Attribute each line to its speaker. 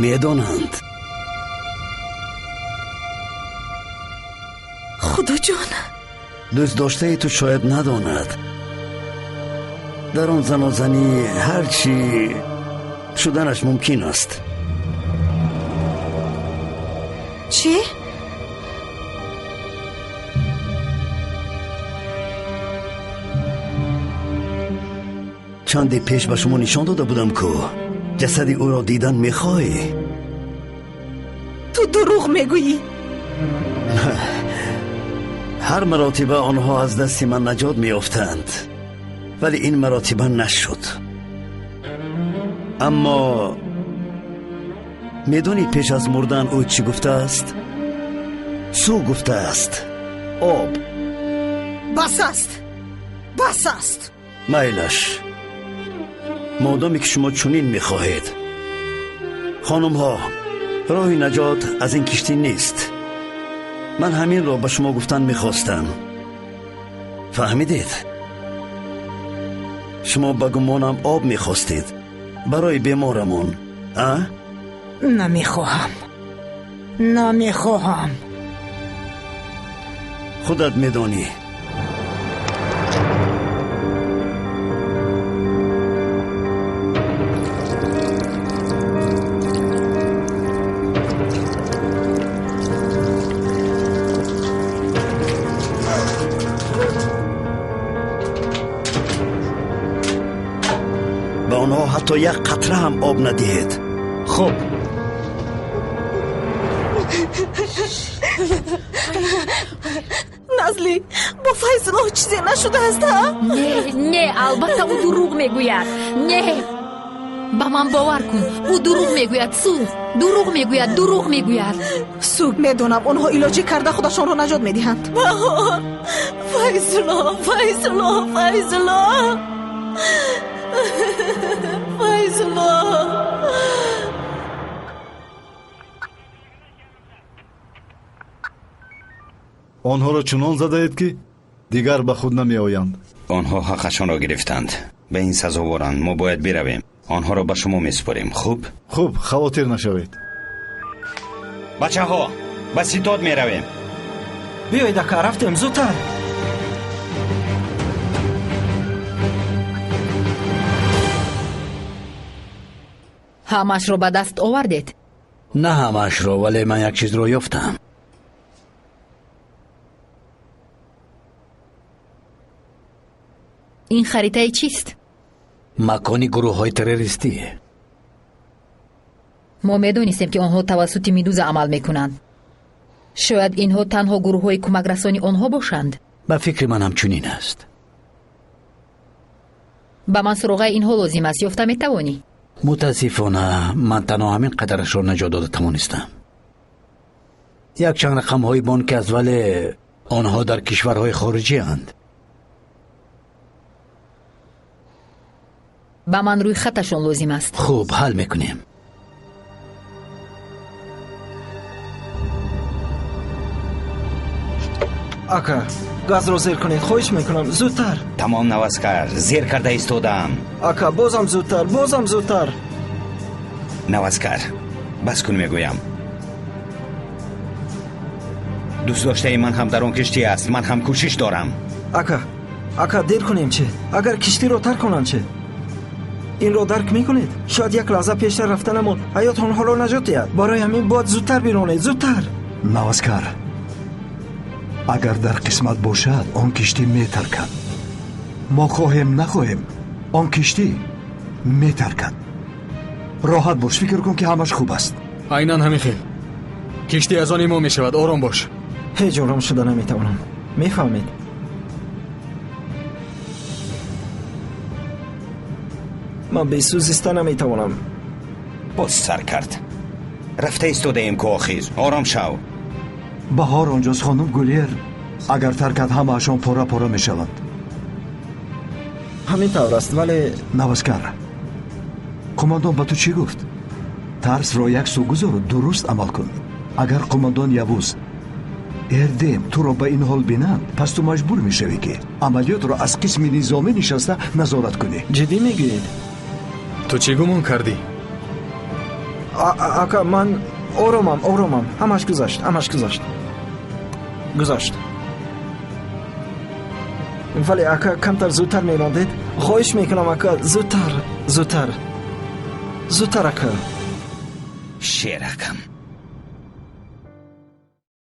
Speaker 1: Медонанд.
Speaker 2: Худоҷон,
Speaker 1: дӯстдоштаи ту шояд надонад. Дар он занозанӣ ҳар чӣ шуданаш мумкин аст.
Speaker 2: Чӣ?
Speaker 1: Чанде пеш ба шумо нишон дода будам, ку ҷасади ӯро дидан мехоҳӣ?
Speaker 2: Ту дурӯғ мегӯӣ.
Speaker 1: Ҳар маротиба онҳо аз дасти ман наҷот меёфтанд, вале ин маротиба нашуд. Аммо медонӣ пеш аз мурдан ӯ чӣ гуфтааст? Су гуфтааст. Об.
Speaker 2: Бас аст, бас аст.
Speaker 1: Майлаш, модоме ки шумо чунин мехоҳед. Хонумҳо, роҳи наҷот аз ин киштӣ нест. Ман ҳаминро ба шумо гуфтан мехостам. Фаҳмидед? Шумо ба гумонам об мехостед барои беморамон, а?
Speaker 3: Намехоҳам, намехоҳам.
Speaker 1: Худат медонӣ. Ба онҳо ҳатто як қатра ҳам об надиҳед.
Speaker 4: Хуб.
Speaker 2: Назли, бо Файзуллоҳ чизе нашудааст, а?
Speaker 5: Не, не, албатта ӯ дурӯғ мегӯяд. Не, ба ман бовар кун, ӯ дурӯғ мегӯяд. Су дурӯғ мегӯяд, дурӯғ мегӯяд.
Speaker 2: Су, медонам, онҳо илоҷӣ карда худашонро наҷот медиҳанд. Баҳор, Файзуллоҳ, Файзуллоҳ, Файзуллоҳ, Файзуллоҳ.
Speaker 6: Онҳоро чунон задаед, ки дигар ба худ намеоянд.
Speaker 7: Онҳо ҳаққашонро гирифтанд. Ба ин сазоворанд. Мо бояд биравем. Онҳоро ба шумо месупорем. Хуб?
Speaker 6: Хуб, хавотир нашавед.
Speaker 7: Бачаҳо, ба ситод меравем.
Speaker 4: Биёед, ака, рафтем, зудтар.
Speaker 5: Ҳамаашро ба даст овардед?
Speaker 1: На ҳамаашро, вале ман як чизро ёфтам.
Speaker 5: Ин харитаи чист?
Speaker 1: Макони гурӯҳҳои террористӣ.
Speaker 5: Мо медонистем, ки онҳо тавассути Медуза амал мекунанд. Шояд инҳо танҳо гурӯҳҳои кӯмакрасони онҳо бошанд?
Speaker 1: Ба фикри ман ҳамчунин аст.
Speaker 5: Ба ман суроғаи инҳо лозим аст. Ёфта метавонӣ?
Speaker 1: Мутаассифона, ман танҳо ҳамин қадарашро наҷот дода тавонистам. Якчанд рақамҳои бонкӣ аст, вале онҳо дар кишварҳои хориҷианд.
Speaker 5: Ба ман рӯйхаташон лозим аст.
Speaker 1: Хуб, ҳал мекунем.
Speaker 4: Ака, газро зер кунед, хоҳиш мекунам, зудтар.
Speaker 7: Тамом, Наваскар, зер карда истодаам.
Speaker 4: Ака, бозам зудтар, бозам зудтар.
Speaker 7: Наваскар, бас кун мегӯям. Дӯстдоштаи ман ҳам дар он киштӣ аст. Ман ҳам кӯшиш дорам.
Speaker 4: Ака, ака, дер кунем чӣ? Агар киштиро тарк конанд чӣ? Инро дарк мекунед? Шояд як лаҳза пештар рафтанамон ҳаёт онҳоро наҷот диҳад. Барои ҳамин бояд зудтар биронед, зудтар.
Speaker 8: Наваскар, агар дар қисмат бошад, он киштӣ метаркад. Мо хоҳем нахоҳем, он киштӣ метаркад. Роҳат бош, фикр кун, ки ҳамаш хуб аст.
Speaker 9: Айнан ҳамин хел. Киштӣ аз они мо мешавад, ором бош.
Speaker 4: Ҳеҷ ором шуда наметавонам. Мефаҳмед? Ман бесӯ зиста наметавонам.
Speaker 7: Боз сар кард. Рафта истодаем ку охир. Ором шав.
Speaker 8: Баҳор онҷост, хонум Гулер. Агар таркад, ҳамаашон пора пора мешаванд.
Speaker 4: Ҳамин тавр аст, вале
Speaker 8: Наваскар, қумондон ба ту чӣ гуфт? Тарсро як сӯ гузору дуруст амал кун. Агар қумондон Явуз Эрдем туро ба ин ҳол бинанд, пас ту маҷбур мешавӣ, ки амалиётро аз қисми низомӣ нишаста назорат кунӣ.
Speaker 4: Ҷиддӣ мегӯед?
Speaker 9: Ту чӣ гумон кардӣ?
Speaker 4: Ака, ман оромам, оромам. Ҳамаш гузашт, ҳамаш гузашт, гузашт. Вале ака, камтар зудтар мерондед. Хоҳиш мекунам, ака, зудтар, зудтар, зудтар, ака.
Speaker 7: Шеракам.